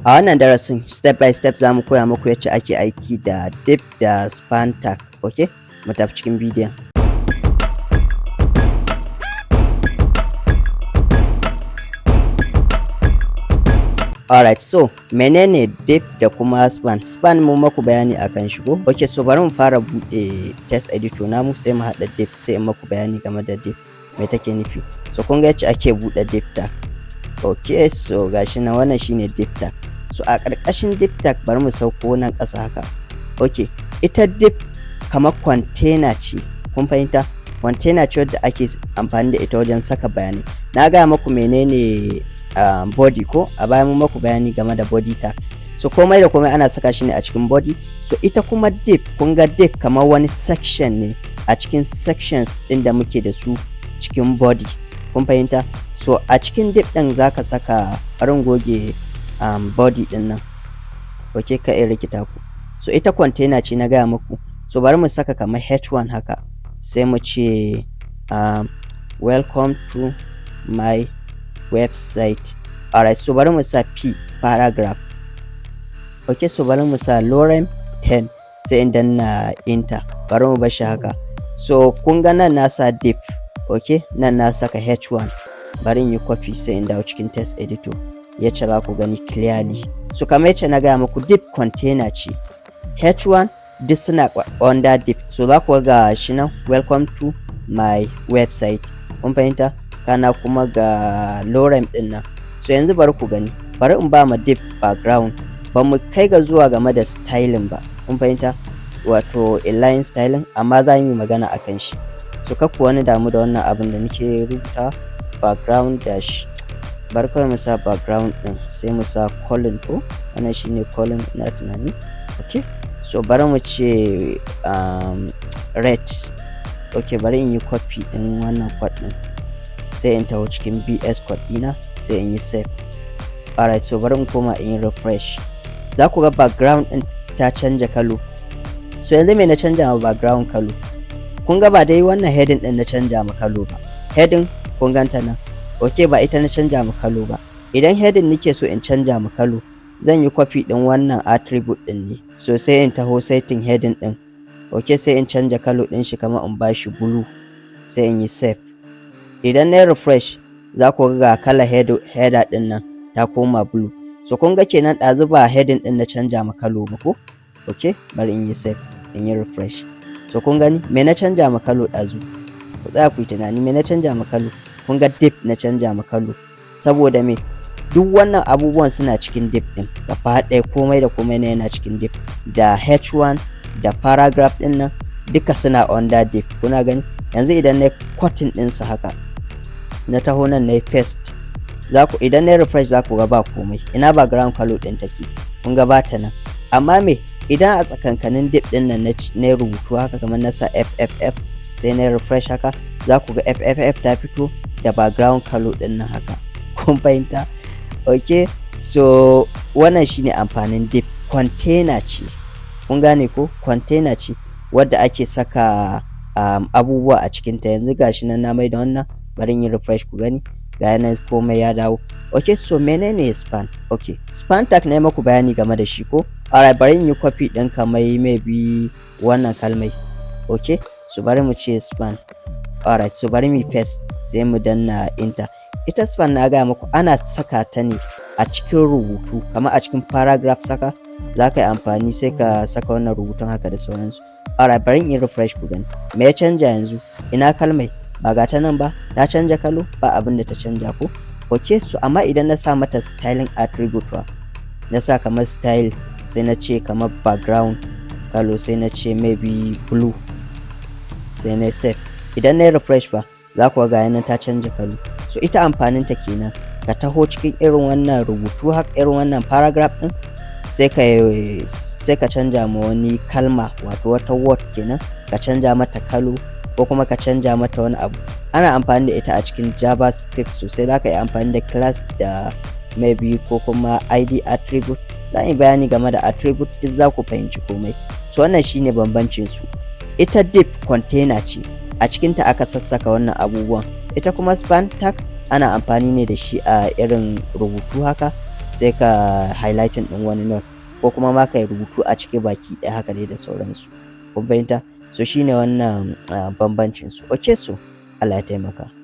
A wannan darasin, step by step, za mu koya muku yacce ake aiki da div da span tag. Okay, mu tafi cikin bidiyon. Alright, so menene div da kuma span? Span mun maku bayani akan shi ko? Okay, so bari mu fara buɗe text editor namu, sai mu haɗa div, sai in maku bayani game da div, me take nufi. So kun ga yacce ake buɗe div tag. Okay, so gashi nan, wannan shine div tag. So a ƙarƙashin div tag, bari mu sauko nan ƙasa haka. Okay, ita div kamar container ce, kun fahimta? Container ce wadda ake amfani da ita wajen saka bayanai. Na gaya maku menene body ko? A baya mun maku bayani game da body tag. So komai da komai ana saka shi ne a cikin body. So ita kuma div, kun ga div kamar wani section ne a cikin sections ɗin da muke da su cikin body. Kun fahimta? So a cikin div ɗin zaka saka, bari in goge body ɗin nan. Okay, kar in rikita ku. So ita container ce na gaya muku. So bari mu saka kamar h1 haka. Sai mu ce "Welcome to my website". Alright, so bari mu sa p, paragraph. Okay, so bari mu sa lorem 10, sai in danna enter. Bari mu bar shi haka. So kun ga nan na sa div. Okay, nan na saka h1. Bari in yi copy, sai in dawo cikin text editor yacce za ku gani clearly. So kamar yacce na gaya muku, div container ce. H1 duk suna under div. So za ku ga shi nan, "Welcome to my website". Kun fahimta? Kana kuma ga lorem ɗin nan. So yanzu bari ku gani. Bari in ba ma div background. Ba mu kai ga zuwa game da styling ba. Kun fahimta? Wato inline styling, amma za mu yi magana a kan shi. So kar ku wani damu da wannan abin da nake rubuta, background dash, bari kawai mu sa background ɗin, sai mu sa colon ko? Wannan shine colon ina tunani. Okay, so bari mu ce red. Okay, bari in yi copy ɗin wannan code ɗin, sai in taho cikin VS Code ɗina, sai in yi save. Alright, so bari in koma in yi refresh. Za ku ga background ɗin ta canja kalo. So yanzu me na canja ma background kalo? Kun ga ba dai wannan heading ɗin na canja ma kalo ba. Heading, kun ganta nan. Okay, ba ita na canja ma kalo ba. Idan heading nake so in canja ma kalo, zan yi copy ɗin wannan attribute ɗin ne. So sai in taho setting heading ɗin. Okay, sai in canja kalo ɗin shi, kamar in bashi blue, sai in yi save. Idan na yi refresh, za ku ga kalar header ɗin nan ta koma blue. So kun ga kenan ɗazu ba heading ɗin na canja ma kalo ba ko? Okay, bari in yi save, in yi refresh. So kun gani, me na canja ma kalo ɗazu? Ku tsaya ku yi tunani, me na canja ma kalo? Kun ga div na canja ma kalo. Saboda me? Duk wannan abubuwan suna cikin div ɗin. Gaba ɗaya komai da komai na yana cikin div. Da h1 da paragraph ɗin nan duka suna under div. Kuna gani? Yanzu idan na yi cutting ɗinsu haka, na taho nan na yi paste, za ku, idan na yi refresh, za ku ga ba komai. Ina background color ɗin take? Kun ga ba ta nan. Amma me, idan a tsakankanin div ɗin nan na rubutu haka, kamar na sa FFF, sai na yi refresh haka, za ku ga FFF ta fito da background color ɗin nan haka. Kun fahimta? Okay, so wannan shine amfanin div. Container ce. Kun gane ko? Container ce wadda ake saka abubuwa a cikinta. Yanzu gashi nan na mai da wannan, bari in yi refresh ku gani. Ga nan komai ya dawo. Okay, so menene span? Okay, span tag na yi maku bayani game da shi ko? Alright, bari in yi copy ɗin kamar maybe wannan kalmai. Okay, so bari mu ce span. Alright, so bari mu paste, sai mu danna enter. Ita span, na gaya muku, ana saka ta ne a cikin rubutu, kamar a cikin paragraph saka za ka yi amfani, sai ka saka wannan rubutun haka da sauransu. Alright, bari in yi refresh ku gani. Me ya canja yanzu? Ina kalmai? Ba ga ta nan ba? Ta canja kalo? Ba abin da ta canja ko? Okay, so amma idan na sa mata styling attribute wa, na sa kamar style, sai na ce kamar background color, sai na ce maybe blue, sai na save. Idan na yi refresh ba, za ku ga nan ta canja kalo. So ita amfanin ta kenan, ka taho cikin irin wannan rubutu haka, irin wannan paragraph din, sai ka canja ma wani kalma, wato wata word kenan, ka canja mata kalo ko kuma ka canja mata wani abu. Ana amfani da ita a cikin JavaScript sosai. Za ka yi amfani da class da maybe ko kuma id attribute. Za a yi bayani game da attribute, duk za ku fahimci komai. So wannan shine bambancin su. Ita div container ce, a cikinta aka sassaka wannan abubuwan. Ita kuma span tag ana amfani ne da shi a irin rubutu haka, sai ka canja ma wani kalma kalo. Sai ka highlighting ɗin wani note, ko kuma ma ka yi rubutu a ciki baki ɗaya, haka dai da sauransu. Kun fahimta? So shine wannan bambancin su. Okay, so Allah ya taimaka.